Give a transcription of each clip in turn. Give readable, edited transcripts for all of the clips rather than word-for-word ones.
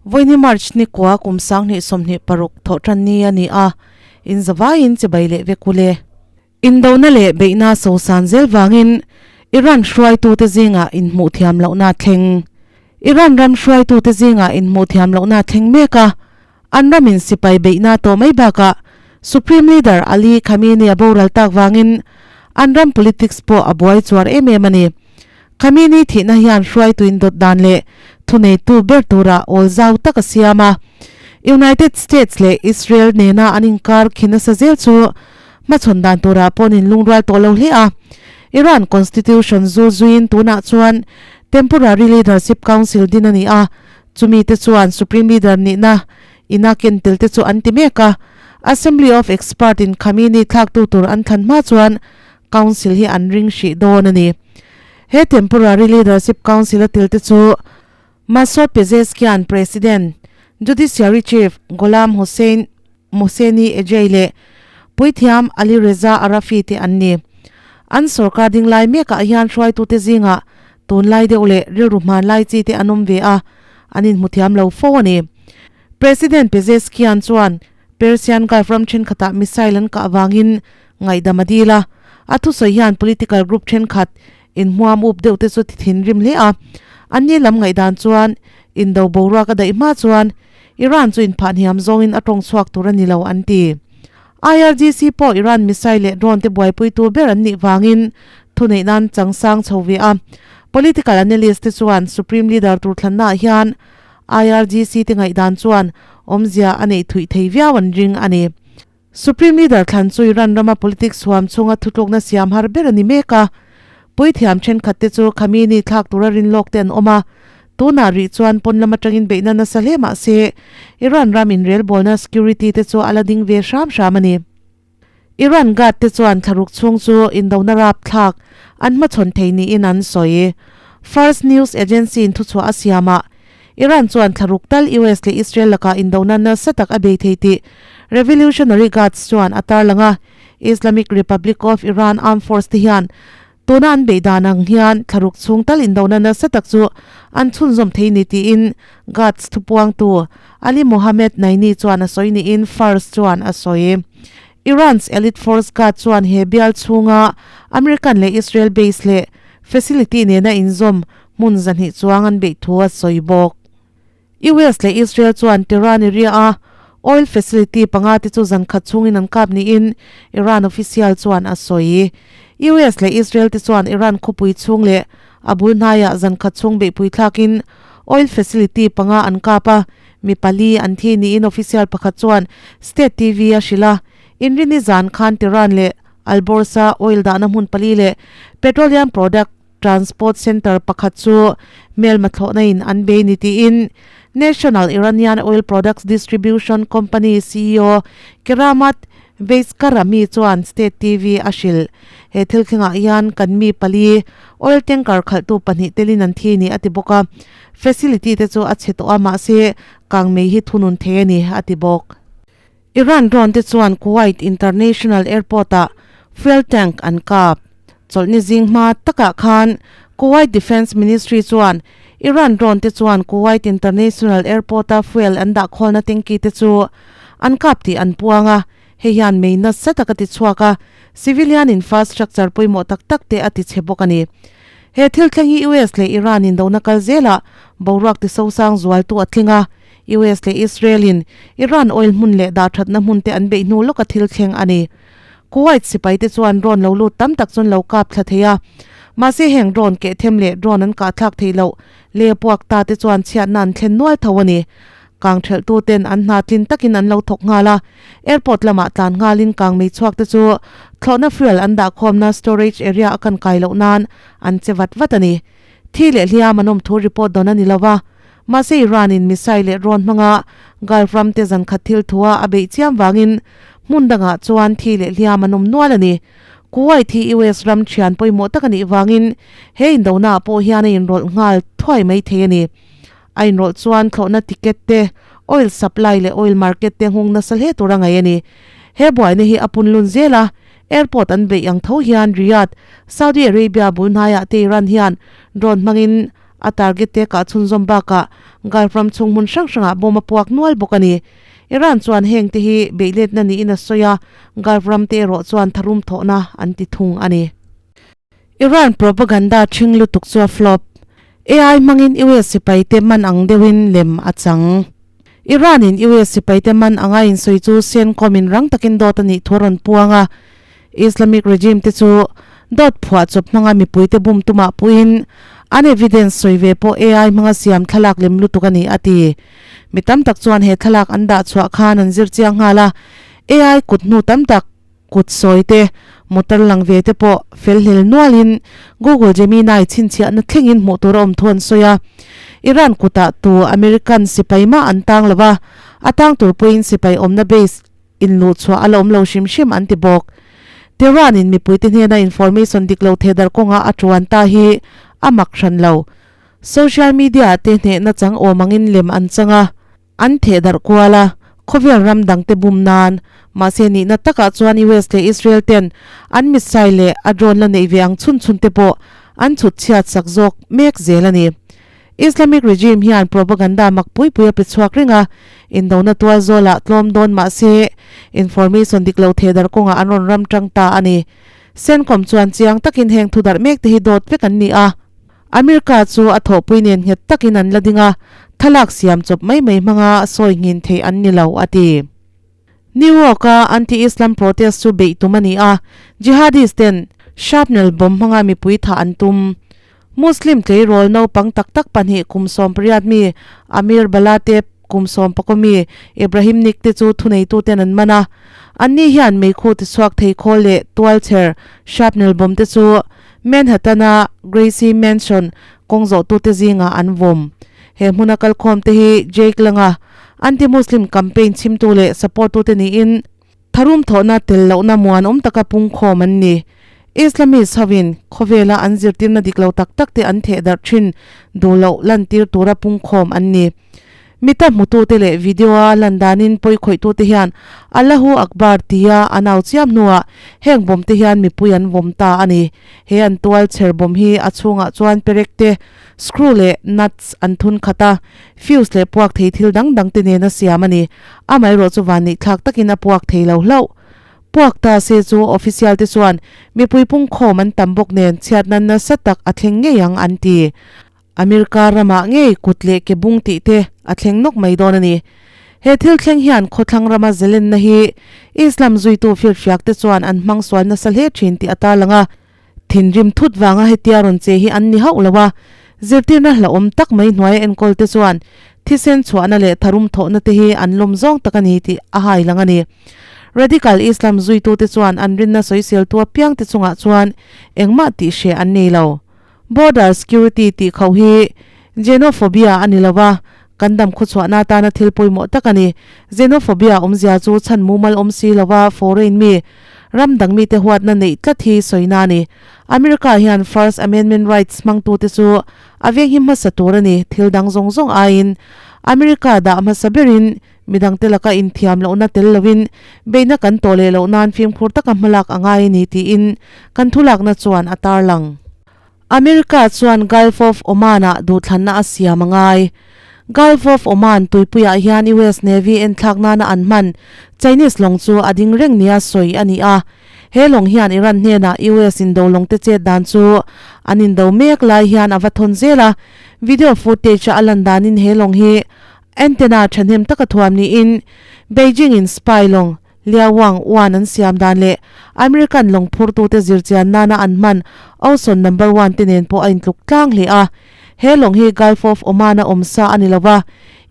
Vawiini March ni kua kum 2026 thawhtan ni a ni a, in zavaiin chibai leh vek ule. Indona leh beihna sosan zel vangin Iran hruaitute zingah inhmuh thiam lohna thleng. Iran ram hruaitute zingah inhmuh thiam lohna thleng mek a, an ramin sipai beihna tawh mai bakah Supreme Leader Ali Khamenei a boral tak vangin an ram politics pawh a buai chuar em em a ni. Khamenei thihna hian hruaitu indawt dan leh thuneitu ber tura awl zau tak a siam a. United States leh Israel nena an inkar khi nasa zel chu hmachhawn dan turah pawh an inlungrual tawh lo hle a. Iran Constitution zul zuiin tunah chuan Temporary Leadership Council din a ni a, chumi te chuan Supreme Leader nihna ina ken tel te chu an ti mek a. Assembly of Expert in Khamenei thlaktu tur an thlan hma chuan Council hi an ring hrih dawn a ni. He Temporary Leadership Council a tel te chu Masoud Pezeshkian, President, Judiciary Chief Gholam Hossein Mohseni Ejei leh Puithiam Ali Reza Arafi te an ni. An sorkar ding lai mekah hian hruaitute zingah tunlai deuh leh rilru hmanlai chi te an awm ve a, an inhmuthiam lo fo a ni. President Pezeshkian chuan Persian Gulf ram thenkhatah missile an kah avangin ngaihdam a dil a, a thusawi hian political group thenkhat inhmuam up deuh te chu ti thinrim hle a. Anni lam ngaihdan chuan indo boruak a daih hma chuan Iran chu inphahhniam zawngin a tawng chhuak tur a ni lo an ti. IRGC pawh Iran missile leh drone te buaipuitu ber an nih vangin thuneih nan changsang chho ve a. Political analyst te chuan Supreme Leader tur thlannaah hian IRGC te ngaihdan chuan awmzia a neih thuih thei viau an ring a ni. Supreme Leader thlan chu Iran rama politics huam chhunga thutlukna siam har ber a ni mek a. Puithiam thenkhat te chu Khamenei thlak tura rinlawk te an awm a. Tunah rih chuan pawn lam atangin beihna nasa hle mah se Iran ram inrelbawlna security te chu a la ding ve hram hram a ni. Iran Guard te chuan thlaruk chhung chu indona rapthlak an hmachhawn thei niin an sawi. Fars News Agency in thuchhuah a siamah Iran chuan thlaruk tal US leh Israel lakah indona nasa tak a bei thei tih Revolutionary Guards chuan a tarlang a. Islamic Republic of Iran Armed Force te hian Tuna an beih dan ang hian thlaruk chhung tal indona nasa tak chu an chhunzawm thei ni tiin Guards thupuangtu Ali Mohammed Naini chuan a sawi niin Fars chuan a sawi. Iran's elite force Guard chuan he bial chhunga American leh Israel base leh facility nena inzawm hmun 200 chuang an beih thu a sawi bawk. US leh Israel chuan Tehran area a oil facility panga te chu zan khat chhungin an kap niin Iran official chuan a sawi. US leh Israel te chuan Iran khawpui chhung leh a bul hnaiah zan khat chhung beihpui thlakin oil facility panga an kap a, mi pali an thi niin official pakhat chuan state TV a hrilh a. Inrini zan khan Tehran leh Alborz-a oil dahna hmun pali leh petroleum product Transport Centre pakhat chu hmelma thlawhna in an bei ni tiin National Iranian Oil Products Distribution Company ceo Keramat Veiskarami chuan State TV a hrilh. He thil thlengah hian kan mi pali oil tanker khalhtu pahnih telin an thi ni a ti bawk a, facility te chu a chhe tawh a mahse kangmei hi thunun thei a ni a ti bawk. Iran drone te chuan Kuwait International Airport-ah fuel tank an kap. Chawlhni zing hma takah khan Kuwait Defence Ministry chuan Iran drone te chuan Kuwait International Airport-a fuel an dah khawlna tanky te chu an kap tih an puang a, hei hian mei nasa tak a ti chhuak a, civilian infrastructure pawimawh tak tak te a ti chhe bawk a ni. He thil thleng hi US leh Iran indona kal zelah boruak ti sosang zualtu a tling a, US leh Israel in Iran oil hmun leh dah thatna hmun te an beih hnu lawka thil thleng a ni. Kuwait sipai te chuan drone lo lut tam tak chuan lo kap thla thei a. Mahse heng drone keh them leh drone an kah thlak theih loh le puak ta te chuan chhiatna an thlen nual tho a ni. Kang thelh tu ten an hna tlin takin an lo thawk nghal a. Airport lamah tlan nghalin kang mei chhuak te chu thlawhna fuel an dah khawmna storage area a kan kai loh nan an che vat vat a ni. Thi leh hliam an awm thu report dawn a ni lo va. Mahse Iran in missile leh drone hmanga Gulf ram te zan khat thil thua a beih chiam vangin hmun dangah chuan thi leh hliam an awm nual a ni. Kuwait hi US ram thian pawimawh tak a nih vangin he indona ah pawh hian a inrawlh nghal thuai mai thei a ni. A inrawlh chuan thlawhna ticket te, oil supply leh oil market te nghawng nasa hle tur a ngaih a ni. He buaina hi a punlun zel a, airport an beih ang tho hian Riyadh, Saudi Arabia bul hnaiah te Iran hian drone hmangin. A target te kah chhunzawm bakah Gulf ram chhung hmun hrang hrangah bomb a puak nual bawk a ni. Iran chuan heng te hi beihletna niin a sawi a, Gulf ram te erawh chuan tharum thawhna an ti thung a ni. Iran propaganda ṭhing lutuk chu a flop. AI hmangin US sipai te man ang deuhin lem a chang. Iran in US sipai te man anga insawi chu CENTCOM in rang takin dawt a nih thu a rawn puang a. Islamic regime te chu dawt phuah chawp hmanga mipui te bum tumah puhin an evidence sawi ve pawh AI hmanga siam thlalak lem lutuk a ni a ti. Mi tam tak chuan he thlalak an dah chhuah khan an zir chiang nghal a, AI kut hnu tam tak kut sawi te, motor lang ve te pawh fel hlel nualin Google Gemini chhinchhiahna thlengin hmuh tur a awm thu an sawi a. Iran kutah tu American sipai mah an tang lo a, a tang tur pawhin sipai awmna base inluhchhuah a la awm lo hrim hrim an ti bawk. Tehran in mipuite hnena information dik lo thedar kawnga a tuan ta hi a mak hran lo. Social media ah te hnehna chang awm angin lem an chang a, an thehdarh kual a, khawvel ram dangte bum nan. Mahse nihna takah chuan US leh Israel ten an missile leh a drone la neih ve ang chhun chhun te pawh an chhut chhiat sak zawk mek zel a ni. Islamic regime hian propaganda mak pui pui a pe chhuak reng a, indona tual zawlah tlawm dawn mah se information dik lo theh darh kawngah an rawn ram tang ta a ni. CENTCOM chuan chiang takin heng thu darh mek te hi dawt vek an ni a. America chu a thawhpui nen nghet takin an la ding a, thlalak siam chawp mai mai hmanga sawi nghin theih an ni lo, a ti. New York-a anti-Islam protest chu beih tum a ni a, jihadist ten shrapnel bomb hmanga mipui thah an tum. Muslim tleirawl naupang tak tak pahnih kum 18 mi Amir Balate, kum 11 mi Ibrahim Nik te chu thuneituten an man a. Anni hian meikhu tichhuak thei khawl leh tualchher shrapnel bomb te chu Manhattan-a Gracie Mansion kawng zawhtute zingah an vawm. He hmuna kalkhawmte hi Jake Langa anti-Muslim campaign chhimtu leh support-tute niin tharum thawhna tel lohna muanawm taka pungkhawm an ni. Islamist hovin khawvela an zirtirna dik lo tak takte an theh darh thin duh loh lantir tura pungkhawm an ni. Mita hmutute leh video-a lan danin pawikhawih-tute hian Allahu Akbar tia an au chiam hnuah heng bawmte hian mipui an vawm ta a ni. He an tual chher bawm hi a chhungah chuan perek te, screw leh nuts an thun khat a, fuse leh puak thei thil dang dang te nena siam a ni. Amaherawh chu vanneih thlak takin a puak thei lo hlauh. Puak ta se chu official te chuan mipui pungkhawm an tam bawk nen chhiatna nasa tak a thleng ngei ang an ti. America ramah ngei kut leh ke bung tih te a thleng nawk mai dawn a ni. He thil thleng hian khawthlang rama zelenna hi Islam zuitu firfiak te chuan an hmang sual nasa hle thin tih a tarlang a. Thinrim thut vanga hetia rawn che hi an ni hauh lo a, zirtirna hlauhawm tak mai hnuaia enkawl te chuan thisen chhuahna leh tharum thawhna te hi an lawm zawng tak a ni tih a hai lang a ni. Radical Islam zuitute chuan an rinna sawiseltu apiang te chungah chuan engmah tih hreh an nei lo. Border security tih khauh hi xenophobia a ni lo a, kan dam khawchhuahna atana thil pawimawh tak a ni. Xenophobia awmzia chu chhan mumal awm si lova foreign mi, ram dang mite huatna neih tlat hi sawina a ni. America hian First Amendment rights hmangtute chu a venghim hmasa tur a ni, thil dang zawng zawng aiin America dah hmasa berin midangte laka inthiam lohna tel lovin beihna kan tawh leh loh nan fimkhur taka hmalak a ngai a ni tiin kan thulakna chuan a tarlang. America chuan Gulf of Oman-ah duhthlanna a siam a ngai. Gulf of Oman tuipuiah hian US Navy enthlak nana an hman Chinese lawng chu a ding reng nia sawi a ni a. He lawng hian Iran hnenah US indo lawngte chet dan chu an indo mek lai hian a va thawn zel a. Video footage-a a lan danin he lawng hi Antenna thahnem taka thuam niin Beijing in spy lawng Liao Wang One an siam dan leh American lawng phurtute zirchian nana an hman Ocean Number One te nen pawh a intluk tlang hle a. He lawng hi Gulf of Oman a awm sa a ni lo va,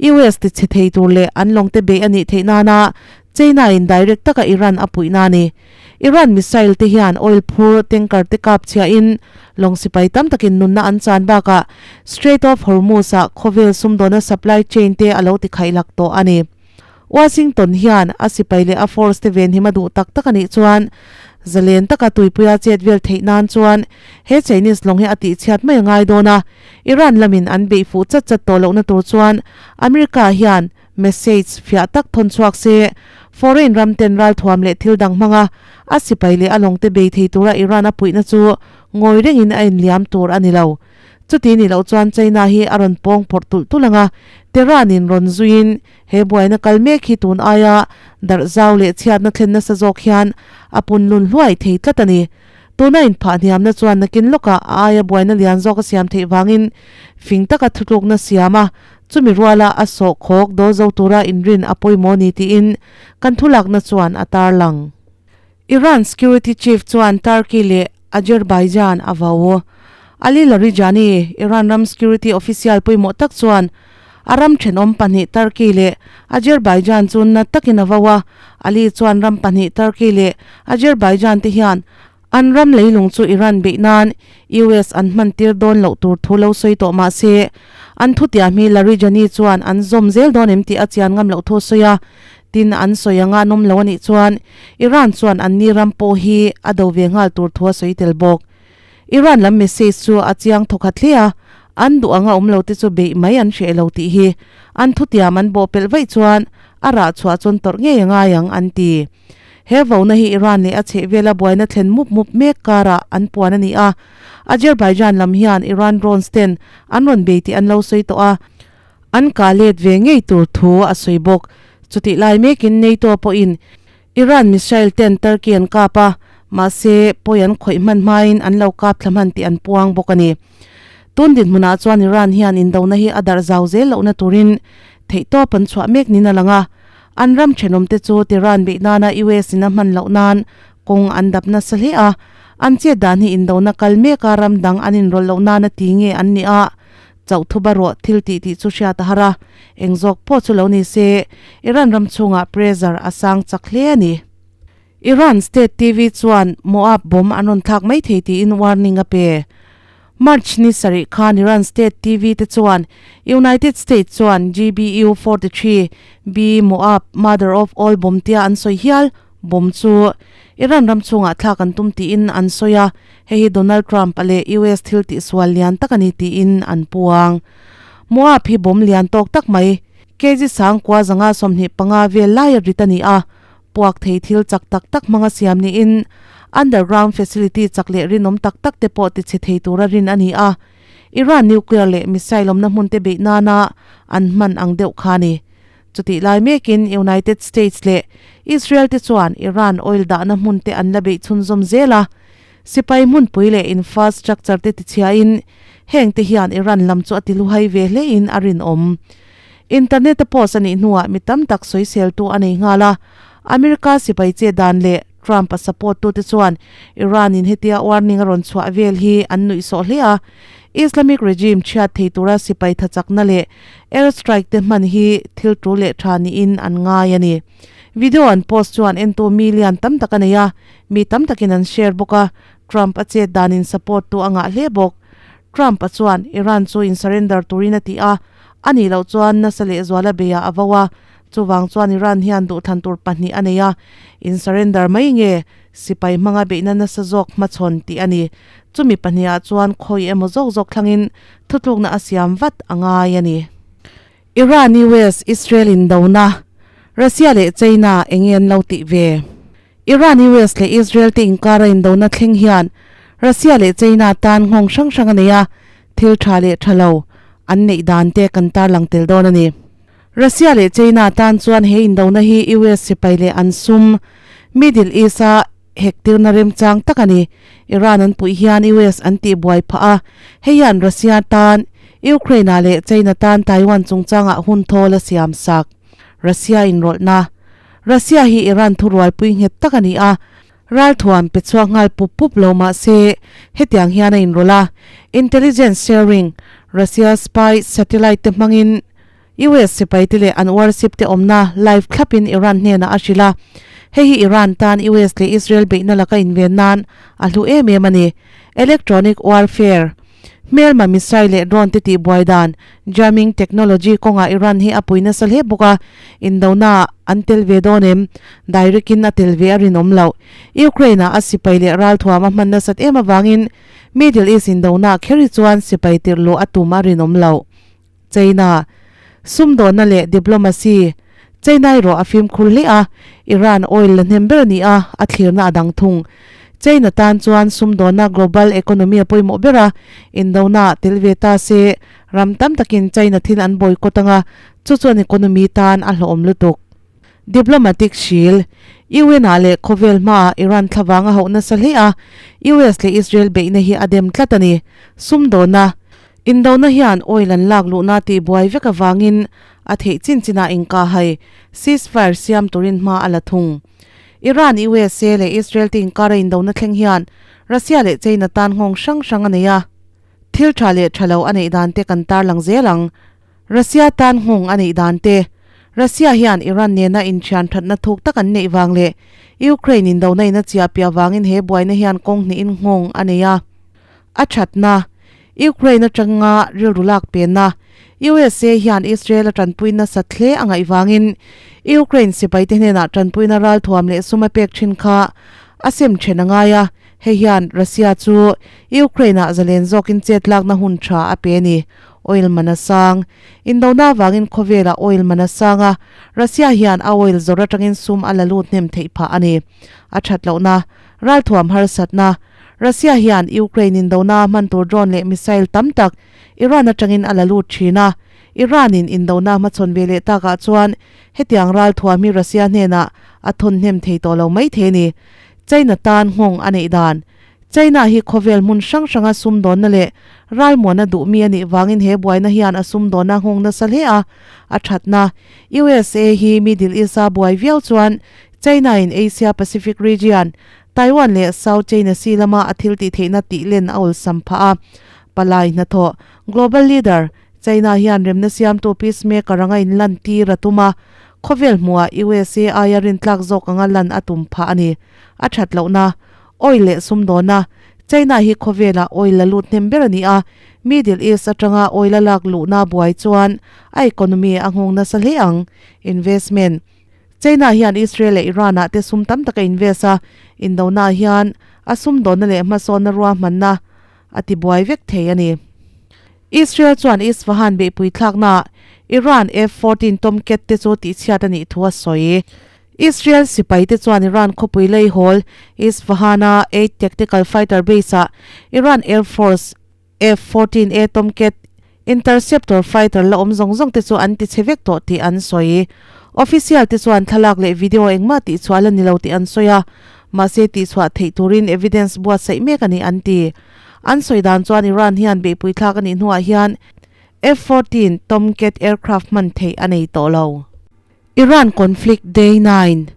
US ti chhe thei tur leh an lawngte beih a nih theih nana China in direct taka Iran a puihna a ni. Iran missile te hian oil phur tanker te kap chhiahin lawng sipai tam takin nunna an chan bakah Strait of Hormuz ah khawvel sumdawna supply chain te a lo ti khaih lak tawh a ni. Washington hian a sipai leh a force te venhim a duh tak tak a nih chuan zalen taka tuipuia chet vel theih nan chuan he Chinese lawng hi a tihchhiat mai a ngai dawn a, Iran lamin an beih fuh chat chat tawh lohna tur chuan America hian Message fiah tak thawn chhuak se, foreign ram ten ralthuam leh thil dang hmanga a sipai leh a lawngte bei thei tura Iran a puihna chu ngawi rengin a inliam tur a ni lo. Chuti ni loh chuan China hi a rawn pawng phawrh tulh tulh ang a, Tehran in rawn zuiin he buaina kal mek hi tun aia darh zau leh chhiatna thlen nasa zawk hian a punlun hluai thei tlat a ni. Tuna inphah hniamna chuan nakin lawkah a aia buaina lian zawk a siam theih vangin fing taka thutlukna siam a, chumi ruala a sawh khawk dawl zo tura inrin a pawimawh ni tiin kan thulakna chuan a tarlang. Iran security chief chuan Turkey leh Azerbaijan a vau. Ali Larijani, Iran ram security official pawimawh tak chuan a ram thenawm pahnih Turkey leh Azerbaijan chu na takin a vau a. Ali chuan ram pahnih Turkey leh Azerbaijan te hian an ram leilung chu Iran beih nan US an hman tir dawn loh tur thu lo sawi tawh mah se an thutiam hi Larijani chuan an zawm zel dawn em tih a chian ngam loh thu a sawi a. Tin, an sawi anga an awm lo a nih chuan Iran chuan anni ram pawh hi a do ve nghal tur thu a sawi tel bawk. Iran lam message chu a chiang thawkhat hle a, an duh anga awm lo te chu beih mai an hreh lo tih hi an thutiam an bawh pelh vaih chuan a rah chhuah chuan tawrh ngei a ngai ang an ti. He vona hi Iran leh a chhehvela buaina thlen mup mup mek karah an puan a ni a, Azerbaijan lam hian Iran drones ten an rawn bei tih an lo sawi tawh a, An kah let ve ngei tur thu a sawi bawk. Chutih lai mekin NATO pawhin Iran missile ten Turkey an kap a, mahse pawi an khawih hman hmain an lo kap thla hman tih an puang bawk a ni. Tun dinhmunah chuan Iran hian indona hi a darh zau zel lohna turin theihtawp an chhuah mek niin a lang a, an ram thenawmte chu Tehran beih nana US in a hman loh nan kawng an dap nasa hle a, an chet dan hi indona kal meka ram dang an inrawlh loh nana ti nge an ni a, Chauh thuba rawh thil tih tih chu hriat a har a, eng zawk pawh chu lo ni se, Iran ram chhungah pressure a sang chak hle a ni. Iran state TV chuan Moab bomb an rawn thlak mai thei tiin warning a pe. March ni sarih khan Iran state TV te chuan United States chuan GBU 43 B Moab mother of all bomb tia an sawi hial bomb chu Iran ram chhungah thlak an tum tiin an sawi a, Hei hi Donald Trump-a leh US thil tihsual lian tak a ni tiin an puang. Moab hi bawm lian tawk tak mai, kg sangkua zanga 25 vel laia rit a ni a, puak thei thil chak tak tak hmanga siam niin underground facility chak leh rinawm tak tak te pawh tichhe thei tura rin a ni a, Iran nuclear leh missile awmna hmun te beih nana an hman ang deuh kha a ni. Chutih lai mekin United States leh Israel te chuan Iran oil dahna hmun te an la beih chhunzawm zel a, sipai hmunpui leh infrastructure te tichhiain heng te hian Iran lam chu a tiluhai ve hlein a rinawm. Internet a post a nih hnuah mi tam tak sawiseltu a nei nghal a, America sipai che dan leh Trump a support tute chuan Iran in hetia warning a rawn chhuah vel hi an nuihsawh hle a, Islamic regime chhiat thei tura sipai thachakna leh air strike te hman hi thil tul leh tha niin an ngai a ni. Video an post chuan entu million tam tak a nei a, mi tam takin an share bawk a, Trump a chet danin support tu a ngah hle bawk. Trump a chuan Iran chu in surrender turin a ti a, a nih loh chuan nasa lehzuala beiah a vo a, chuvang chuan Iran hian duhthlan tur pahnih a nei a, in surrender mai nge sipai hmanga beihna nasa zawk hmachhawn tih a ni. Chumi pahnihah chuan khawi emaw zawk zawk thlangin thutlukna a siam vat a ngai a ni. Iran, US, Israel indona, Russia leh China eng nge an lo tih ve? Iran, US leh Israel te inkara indona thleng hian Russia leh China tan nghawng hrang hrang a nei a, thil tha leh tha lo an neih dan te kan tarlang tel dawn a ni. Russia leh China tan chuan he indona hi US sipai leh an sum Middle East-a hektirna remchang tak a ni. Iran an puih hian US an tihbuai phah a, hei hian Russia tan Ukraine-ah leh China tan Taiwan chungchangah hun thawl a siam sak. Russia inrawlhna Russia hi Iran thurualpui nghet tak a ni a, ralthuam pe chhuak nghal pup pup lo mah se hetiang hian a inrawlh a, intelligence sharing, Russia spy satellite te hmangin US sipaite leh an warship te awmna live thlapin Iran hnenah a hrilh a, hei hi Iran tan US leh Israel beihna laka inven nan a hlu em em a ni. Electronic warfare, hmelma missile leh drone te tihbuai dan, jamming technology kawngah Iran hi a pui nasa hle bawk a, indona an tel ve dawn em? Direct in a tel ve a rinawm loh. Ukraine ah a sipai leh ralthuam a hman nasat em avangin Middle East indona kher hi chuan sipai tirh luh a tum a rinawm loh. China, sumdawnna leh diplomacy, China erawh a fimkhur hle a, Iran oil la hnem ber a ni a, a thlirna a dang thung. China tan chuan sumdawnna global economy a pawimawh ber a, indona tel ve ta se ram tam takin China thil an boycott anga chu chuan economy tan a hlawhawm lutuk. Diplomatic shield, UN ah leh khawvel hmaah Iran thlavang a hauh nasa hle a, US leh Israel beihna hi a dem tlat a ni. Sumdawnna, Indona hian oil an lak luhna tih buai vek avangin a theih chin chinah inkahhai, ceasefire, siam turin hma a la thung. Iran, USA leh Israel te inkara indona thleng hian Russia leh China tan nghawng hrang hrang a nei a, thil tha leh tha lo a neih dan te kan tarlang zel ang. Russia tan nghawng a neih dan te, Russia hian Iran nena inthian thatna thuk tak an neih vang leh Ukraine indona in a chiah piah vangin he buaina hian kawng hnihin nghawng a nei a. A thatna, Ukraine atanga rilru lak penna, USA hian Israel a tanpui nasat hle a ngaih vangin Ukraine sipaite hnenah tanpuina ralthuam leh sum a pek thin kha a sem then a ngai a, hei hian Russia chu Ukraine-ah zalen zawkin chet lakna hun tha a pe a ni. Oil man a sang. Indona avangin khawvelah oil man a sang a, Russia hian a oil zawrh atangin sum a la lut hnem theih phah a ni. A that lohna, ralthuam harsatna, Russia hian Ukraine indona hman tur drone leh missile tam tak Iran atangin a la lut thin a, Iran in indona hmachhawn ve leh takah chuan hetiang ralthuam hi Russia hnenah a thawn hnem thei tawh lo mai thei a ni. China tan nghawng a neih dan. China hi khawvel hmun hrang hranga sumdawnna leh ralmuana duhmi a nih vangin he buaina hian a sumdawnna nghawng nasa hle a, a thatna. USA hi Middle East-a buai viau chuan China in Asia Pacific region Taiwan leh South China Sea lama a thil tih theihna tih len a awlsam phah a. Palai hnathawh, Global Leader, China hian remna siamtu peacemaker anga inlan tir a tum a, khawvel hmuhah USA aia rintlak zawk anga lan a tum phah a ni. A that lohna, Oil leh sumdawna, China hi khawvelah oil la lut hnem ber a ni a, Middle East atanga oil a lak luhna buai chuan a economy a nghawng nasa hle ang. Investment. China hian Israel leh Iran ah te sum tam tak a invest a, indona hian a sumdawnna leh hmasawnna ruahmanna a ti buai vek thei a ni. Israel chuan Isfahan beihpui thlaknaah Iran F-14 Tomcat te chu tihchhiat a nih thu a sawi. Israel sipai te chuan Iran khawpui leihawl Isfahan-a 8 Tactical Fighter Base-ah Iran Air Force F-14A Tomcat interceptor fighter la awm zawng zawng te chu an ti chhe vek tawh tih an sawi. Official te chuan thlalak leh video engmah tihchhuah la ni lo tih an sawi a, mahse tihchhuah theih turin evidence buatsaih mek a ni an ti. An sawi dan chuan Iran hian beihpui thlak a nih hnuah hian F-14 Tomcat aircraft hman theih a nei tawh lo. Iran conflict day 9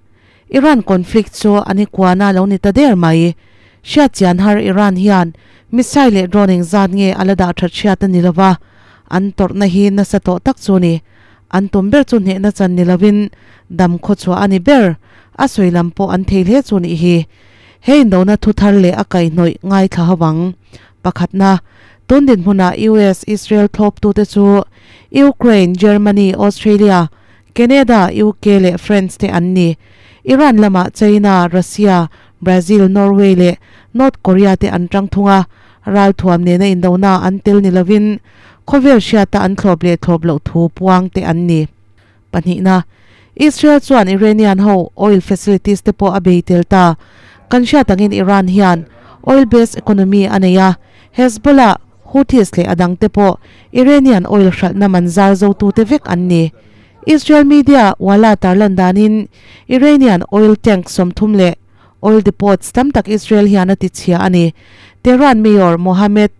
Iran conflict chu an i kuana lo ni ta der mai. Hriatchian har Iran hian missile leh drone engzat nge a la dah that hriat a ni lova, an tawrhna hi nasa tawh tak chu ni. An tum ber chu hnehna chan ni lovin dam khawchhuah a ni ber. A sawi lam pawh an thei hle chu nih hi. He indona thu thar leh a kaihhnawih ngaithla ho ang. Pakhatna, tun dinhmunah US, Israel thlawptute chu Ukraine, Germany, Australia, Canada, UK leh France te an ni. Iran lamah China, Russia, Brazil, Norway leh North Korea te an tang thung a, ralthuam nena indona an tel ni lovin khawvel hriata an thlawp leh thlawp loh thu puang te an ni. Pahnihna, Israel chuan Iranian ho oil facilities te pawh a bei tel ta. Kan hriat angin Iran hian oil based economy a nei a, Hezbollah, Houthis leh a dangte pawh Iranian oil hralhna man zar zotute vek an ni. Israel media Walla tarlan danin Iranian oil tank 30 leh oil depots tam tak Israel hian a tichhia a ni. Tehran Mayor Mohammed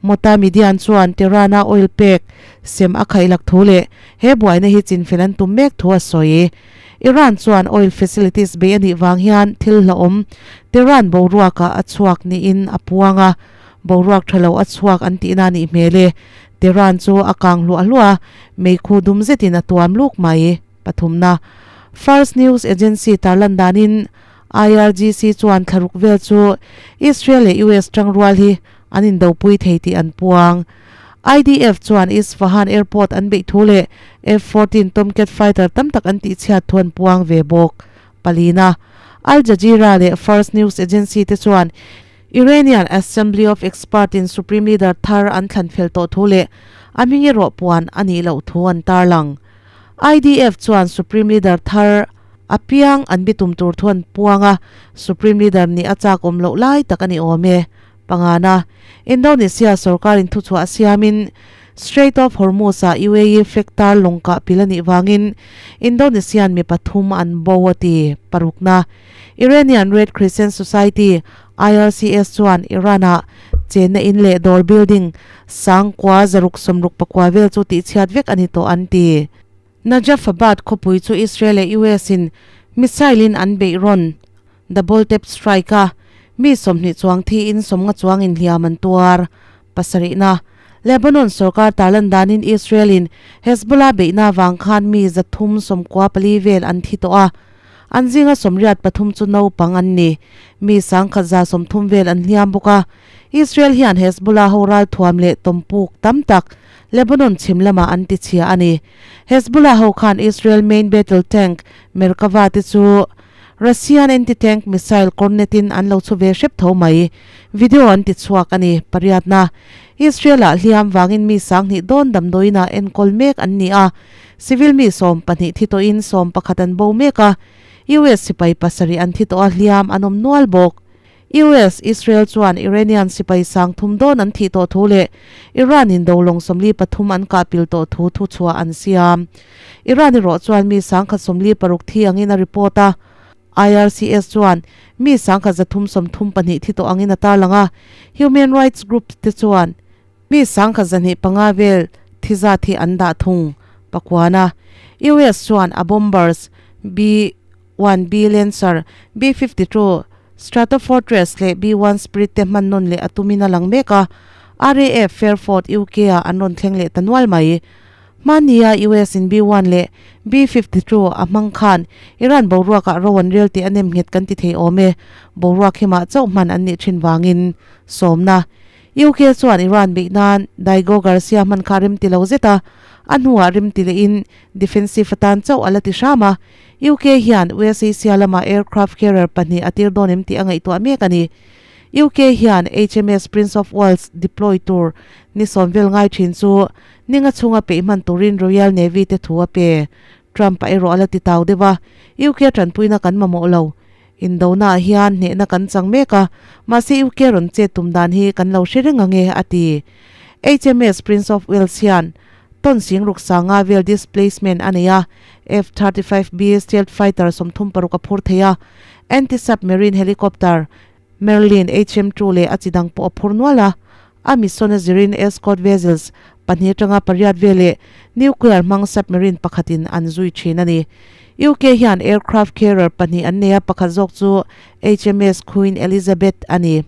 Motamidian chuan Tehran-a oil pek sem a khaihlak thu leh he buaina hi chinfel an tum mek thu a sawi. Iran chuan oil facilities bei a nih vang hian thil hlauhawm Tehran boruakah a chhuak niin a puang a, boruak tha lo a chhuak an tihna a nih hmel e. Tehran chu a kang hluah hluah a, meikhu dum zetin a tuam luk mai. Pathumna, Fars News Agency tarlan danin IRGC chuan thlaruk vel chu Israel leh US tangrual hi an indopui thei tih an puang. IDF chuan Isfahan Airport an beih thu leh F-14 Tomcat fighter tam tak an tihchhiat thu an puang ve bawk. Palina, Al Jazeera leh Fars News Agency te chuan Iranian Assembly of Expert in Supreme Leader thar an thlan fel tawh thu leh a hming erawh puan a nih loh thu an tarlang. IDF chuan Supreme Leader thar. apiang an bitum tur thu an puang a, Supreme Leader nih a chak awm loh lai tak a ni awm e. Pangana, Indonesia sorkarin thuchhuah siamin Strait of Hormuz-ah UAE flag tar lawng kah pil a nih vangin Indonesian mi pathum an bo a ti. Parukna, Iranian Red Crescent Society, IRCS, chuan Iran-ah chenna in leh dawr building sangkua zaruk sawmruk pakua vel chu tihchhiat vek a ni tawh an ti. Najafabad khawpui chu Israel leh US-in missile-in an beih rawn, double tap strike, a, mi 20 chuang thiin 50 chuang inhliam an tuar. Pasarihna, Lebanon sorkar tarlan danin Israel-in Hezbollah beihna avang khan mi 394 vel an thi tawh a, an zinga 83 chu naupang an ni. Mi 1130 vel an hliam bawk a. Israel hian Hezbollah ho ralthuam leh tawmpuk tam tak Lebanon chhim lamah an ti chhia a ni. Hezbollah ho khan Israel main battle tank Merkava te chu Russian anti-tank missile Kornet in an lo chhu ve hrep tho mai. Video an ti chhuak a ni. Pariatna, Israel ah hliam vangin mi 2000 dawn damdawiin ah enkawl mek an ni a, civil mi 12 thi tawhin 11 an bo mek a, US sipai pasarih an thi tawh a hliam an awm nual bawk. US, Israel chuan Iranian sipai 3000 dawn an thih tawh thu leh Iran in dolawng 43 an kah pil tawh thu thuchhuah an siam. Iran erawh chuan mi 1146 thi angin a report a, IRCS chuan mi 1334 thi tawh angin a tarlang a, human rights groups te chuan mi 1205 vel thi zat hi an dah thung. Pakuana, US chuan a bombers B. 1B Lancer, B-52 Stratofortress leh B-1 Spirit te hman nawn leh a tumin a lang mek a, RAF Fairford, UK ah an rawn thleng leh ta nual mai. Hmania US in B-1 leh B-52 a hmang khan Iran boruakah ro an rel tih a nem nghet kan ti thei awm e, boruak himah chauh hman an nih thin vangin. Sawmna. UK chuan Iran beih nan Diego Garcia hman kha rem ti lo zet a, a hnuah rem ti lehin defensive atan chauh a la ti hram a, UK hian West Asia lama aircraft carrier pahnih a tir dawn em tih a ngaihtuah mek a ni. UK hian HMS Prince of Wales deploy tur ni sawm vel ngai thin chu ninga chhunga peih hman turin Royal Navy te thu a pe. Trump a erawh a la ti tau deuh a, UK tanpuina kan mamawh lo. Indona ah hian hnehna kan chang mek a, mahse UK rawn chet tum dan hi kan lo hre reng ange, a ti. HMS Prince of Wales hian Tawn sing ruk sanga vel displacement a nei a, F-35B stealth fighter 36 a phur thei a, anti-submarine helicopter Merlin HM-2 leh a chi dang pawh a phur nual a. A mission a zirin escort vessels pahnih atanga pariat vel leh nuclear hmang submarine pakhatin an zui thin a ni. UK hian aircraft carrier pahnih an nei a, pakhat zawk chu HMS Queen Elizabeth a ni.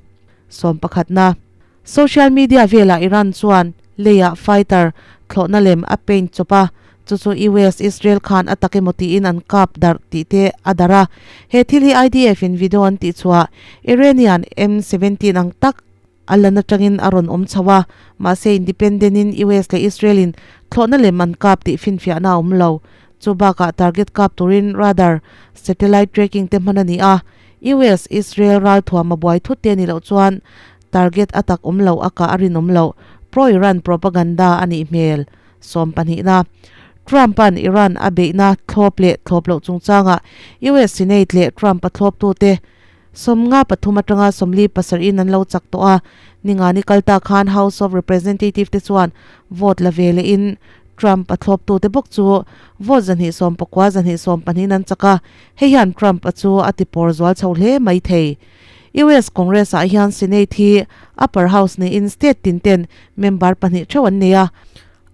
Sawmpakhatna. Social media velah Iran chuan leiah fighter thlawhna lem a paint chawp a, chu chu US Israel khan a tak emaw tiin an kap darh tih te a darh a. He thil hi IDF in video an tihchhuah Iranian M-17 ang tak a lan atangin a rawn awm chho a, mahse independent in US leh Israel in thlawhna lem an kap tih finfiahna a awm lo. Chu bakah target kap turin radar, satellite tracking te hman a ni a, US Israel ralthuam a buai thut te a nih loh chuan Target a tak awm loh a kah a rinawm loh, pro-Iran propaganda a nih hmel. Sawmpahnihna, Trump-a'n Iran a beihna thlawp leh thlawp loh chungchangah US Senate leh Trump-a thlawptute 53 atanga 47 in an lo chak tawh a, ningani kal ta khan House of Representative te chuan vote la ve lehin Trump-a thlawptute bawk chu vote 219 212 in an chak a, hei hian Trump-a chu a tipawr zual chho hle mai thei. US Congress ah hian Senate hi upper house niin state tin ten member pahnih theuh an nei a,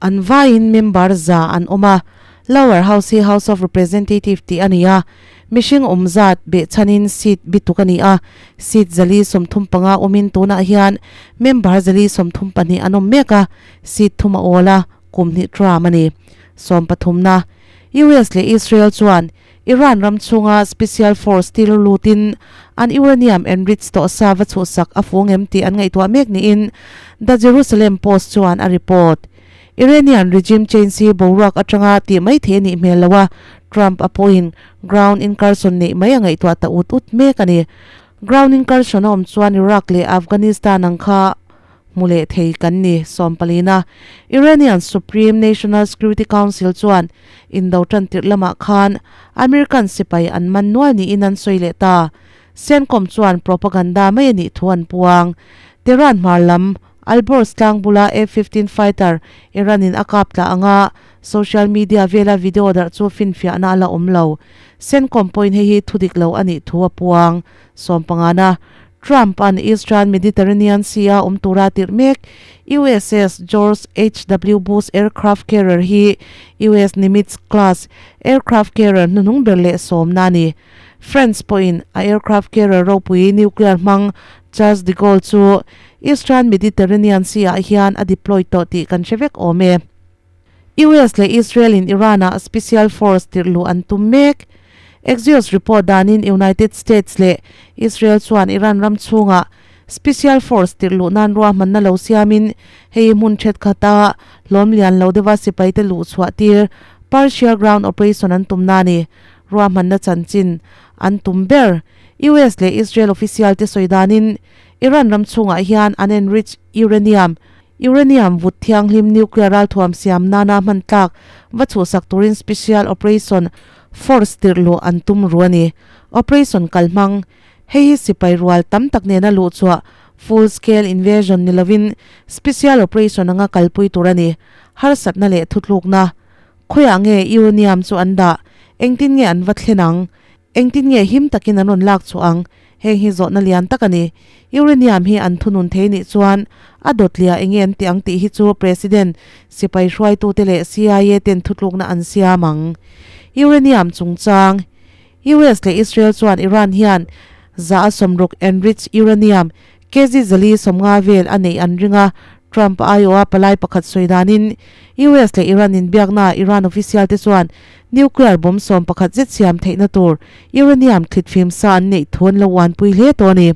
an vaiin member za an awm a. Lower house hi House of Representative tih a ni a, mihring awm zat behchhanin seat bituk a ni a, seat 435 awmin tunah hian member 432 an awm mek a, seat thum a awl a, kum hnih term a ni. Sawmpathumna, US leh Israel chuan Iran ram chhunga Special Force tir lutin an uranium enrich tawh sa va chhuhsak a fu ngem tih an ngaihtuah mek niin The Jerusalem Post chuan a report. Iranian regime change hi boruak atanga tih mai thei a nih hmel lo a, Trump a pawhin ground incursion neih mai a ngaihtuah ta ut ut mek a ni. Ground incursion a awm chuan Iraq leh Afghanistan ang kha. hmu leh thei kan ni. Sawmpalina Iranian Supreme National Security Council chuan indo tan tirh lamah khan American sipai an man nual niin an sawi leh ta. CENTCOM chuan propaganda mai a nih thu an puang. Tehran hmar lam Alborz tlang bula F-15 fighter Iran in a kap tla anga social media vela video darh chu finfiahna a la awm lo. CENTCOM pawhin hei hi thu dik lo a nih thu a puang. Sawmpangana Trump an Eastern Mediterranean Sea a awm tura tirh mek USS George HW Bush aircraft carrier hi US Nimitz class aircraft carrier hnuhnung ber leh sawmna a ni. France pawhin a aircraft carrier ropui nuclear hmang Charles de Gaulle chu Eastern Mediterranean Sea ah hian a deploy tawh tih kan hre vek awm e. US leh Israel in Iran ah special force tirh luh an tum mek. Axios report danin United States leh Israel chuan Iran ram chhungah special force tirh luh nan ruahmanna lo siamin hei hmun thenkhat a hlawm lian lo deuha sipaite luh chhuah tir partial ground operation an tumna a ni. Ruahmanna chanchin an tum ber. US leh Israel official te sawi danin Iran ram chhungah hian an enrich uranium, Uranium vut thianghlim nuclear ralthuam siam nana hman tlak va chhuhsak turin Special Operation Force tirh luh an tum ru a ni. Operation kalhmang, Hei hi sipai rual tam tak nena luh chhuah full scale invasion ni lovin special operation anga kalpui tur a ni. Harsatna leh thutlukna, Khawiah nge uranium chu an dah? Engtin nge an va thlen ang? Engtin nge him takin an rawn lak chhuah ang? Heng hi zawhna lian tak a ni. Uranium hi an thunun thei nih chuan a dawtlia enge an tih ang tih hi chu President, sipai hruaitute leh CIA ten thutlukna an siam ang. Uranium chungchang, US leh Israel chuan Iran hian za a sawmruk enriched uranium kg zali sawmnga vel a neih an ring a, Trump aiawha palai pakhat sawi danin US leh Iran inbiaknaah Iran official te chuan Nuclear bomb 11 zet siam theihna tur uranium thlitfim sa an neih thu an lo uanpui hle tawh a ni.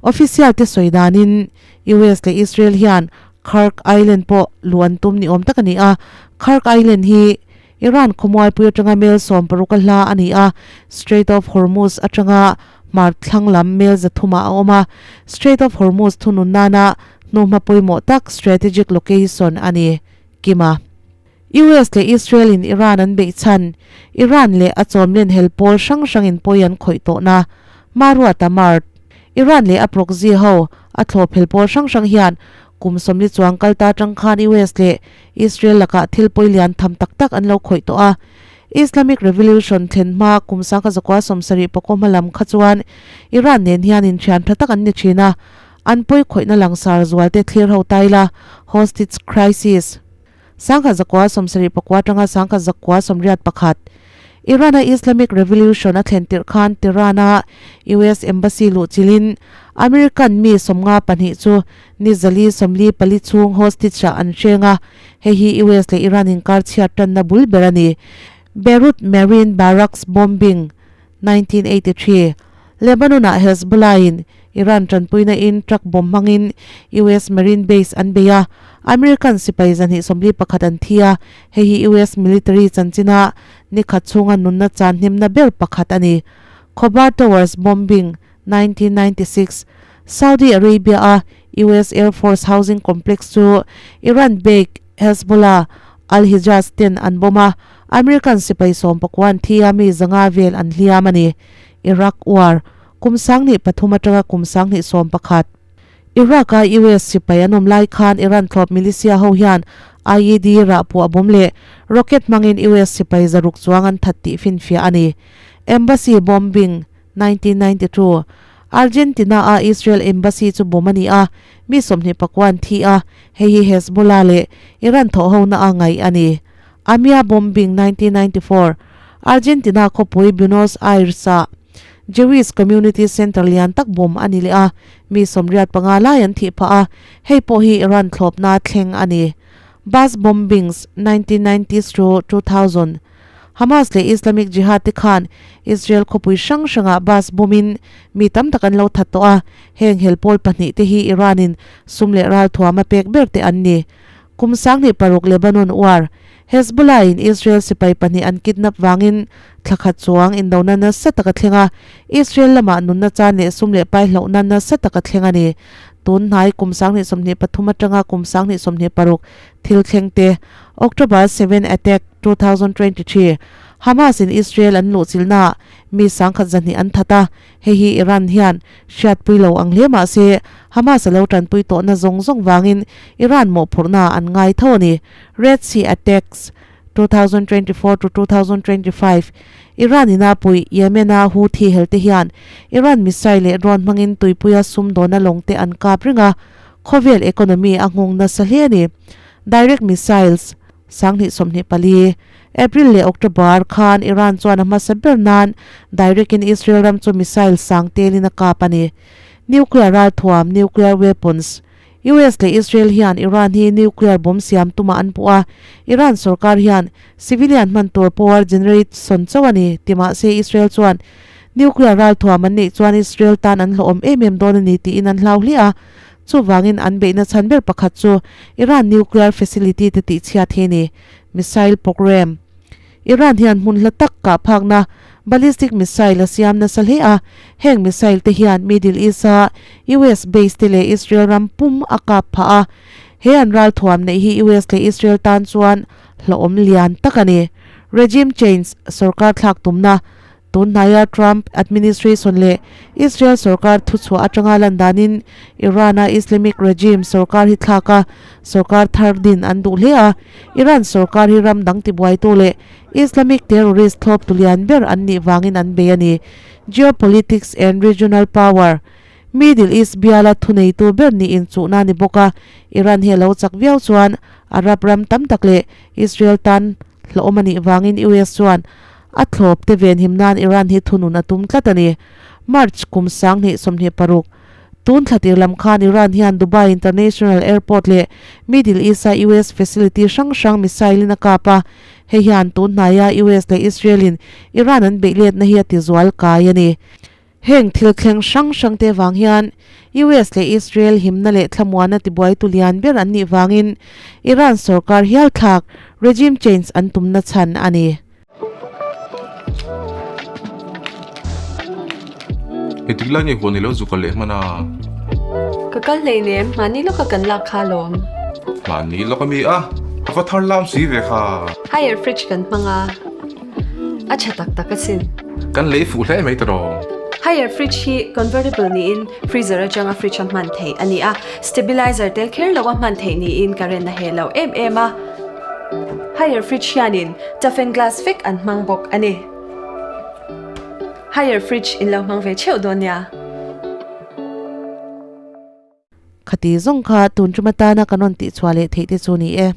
Official te sawi danin US leh Israel hian Kharg Island pawh luh an tum ni awm tak a ni a. Kharg Island hi Iran khawmualpui atanga mel 60 a hla a ni a, Strait of Hormuz atanga hmar thlang lam mel 300 ah a awm a. Strait of Hormuz thunun nana hnuhma pawimawh tak strategic location a ni. Kima. US leh Israel in Iran an beih chhan, Iran leh a chawmlen hel pawl hrang hrang in pawi an khawih tawhna, Marwa Tamart. Iran leh a proxy ho a thlawp hel pawl hrang hrang hian kum 40 chuang kal ta tang khan US leh Israel lakah thil pawi lian tham tak tak an lo khawih tawh a. Islamic Revolution thlen hma kum 1979 hma lam kha chuan Iran nen hian inthian tha tak an ni thin a, an pawi khawihna langsar zual te thlir ho taila hostage crisis. 1979 atanga 1981 Iran-a Islamic Revolution a thlen tirh khan Tehran-a US Embassy luh chilhin American mi 52 chu ni 444 chhung hostage-ah an hreng a, hei hi US leh Iran inkar chhiat tanna bul ber a ni. Beirut Marine Barracks bombing, 1983, Lebanon-ah Hezbollah-in Iran tanpuina in truck bomb hmangin US Marine base an bei a, American sipai 241 an thi a, hei hi US military chanchina nikhat chhunga nunna chan hnemna ber pakhat a ni. Khobar Towers bombing, 1996, Saudi Arabia-a US Air Force housing complex chu Iran-backed Hezbollah Al-Hijaz ten an bomb a, American sipai 19 an thi a, mi 500 vel an hliam a ni. Iraq War, kum 2003 atanga kum 2011. Iraq-a US sipai an awm lai khan Iran thlawp militia ho hian IED rah puah bomb leh rocket hmangin US sipai 600 chuang an that tih finfiah a ni. Embassy bombing, 1992, Argentina-a Israel Embassy chu bomb a ni a, mi 29 an thi a, hei hi Hezbollah leh Iran thawhhona a ngaih a ni. Amia bombing, 1994, Argentina khawpui Buenos Aires-ah Jewish Community Center lian tak bomb a ni leh a, mi 85 lai an thih phah a, hei pawh hi Iran thlawpna thleng a ni. Bus bombings, 1990s to 2000, Hamas leh Islamic Jihad te khan Israel khawpui hrang hrangah bus bomb-in mi tam tak an lo that tawh a, heng hel pawl pahnih te hi Iran-in sum leh ralthuam a pek ber te an ni. Kum 2006 Lebanon War. Hezbollah in Israel sipai pahnih an kidnap vangin thla khat chuang indona nasa tak a thleng a, Israel lamah nunna chan leh sum leh pai hlauhna nasa tak a thleng a ni. Tun hnai kum 2023 atanga kum 2026 thil thleng te, October 7 attack 2023, Hamas in Israel an luhchilhnaah mi sangkhat zahnih an that a, hei hi Iran hian hriatpui lo ang hle mah se Hamas a lo tanpui tawhna zawng zawng vangin Iran mawhphurhna an ngai tho a ni. Red Sea attacks 2024 to 2025, Iran ina pui Yemen-a Houthi helte hian Iran missile leh drone hmangin tuipuia sumdawna lawngte an kap reng a, khawvel economy a nghawng nasa hle a ni. Direct missiles 2024, April leh October khan Iran chuan a hmasa ber nan direct in Israel ram chu missile sang telin a kap a ni. Nuclear ralthuam, nuclear weapons, US leh Israel hian Iran hi nuclear bomb siam tumah an puh a, Iran sorkar hian civilian hman tur power generate sawn chauh a ni ti mahse Israel chuan nuclear ralthuam an neih chuan Israel tan an hlawhawm em em dawn a ni tiin an hlau hle a, chuvangin an beihna chhan ber pakhat chu Iran nuclear facility te tihchhiat hi a ni. Missile program. Iran hian hmun hla tak kah phakna ballistic missile a siam nasa hle a, heng missile te hian Middle East-a US base te leh Israel ram pum a kap phah a, he an ralthuam neih hi US leh Israel tan chuan hlauhawm lian tak a ni. Regime change, sorkar thlak tumna, Tun hnaia Trump administration leh Israel sorkar thuchhuah atanga lan danin Iran-a Islamic regime sorkar hi thlak a, sorkar thar din an duh hle a. Iran sorkar hi ram dang tibuaitu leh Islamic terrorist thlawptu lian ber an nih vangin an bei a ni. Geopolitics and regional power, Middle East biala thuneitu ber niin chuhna a ni bawk a, Iran hi a lo chak viau chuan Arab ram tam tak leh Israel tan hlauhawm a nih vangin US chuan A thlawp te venhim nan Iran hi thunun a tum tlat a ni. March kum 2026, tun thla tir lam khan Iran hian Dubai International Airport leh Middle East-a US facility hrang hrang missile-in a kap a, hei hian tun hnaia US leh Israel-in Iran an beih letna hi a tizual kai a ni. Heng thil thleng hrang hrang te vang hian US leh Israel himna leh thlamuana tibuaitu lian ber an nih vangin Iran sorkar hial thlak, regime change, an tumna chhan a ni. Heti lai nge huan i lo zu kal leh hman a? Ka kal hleinem, mahni lawka kan lak kha alawm. Mahni lawk a mi a, a va thar lam si ve kha. Higher fridge kan hmang a. A tha tak tak asin. Kan lei fuh hle mai tawh. Higher fridge hi convertible niin freezer atanga fridge a hman theih a ni a, stabilizer tel kher lo a hman theih niin current a heh lo em em a. Higher fridge hianin toughen glass vek an hmang bawk a ni. Higher fridge in lo hmang ve theuh dawn nia. Khati zawng kha tun tum atana kan rawn tihchhuah leh theih te chu ni e.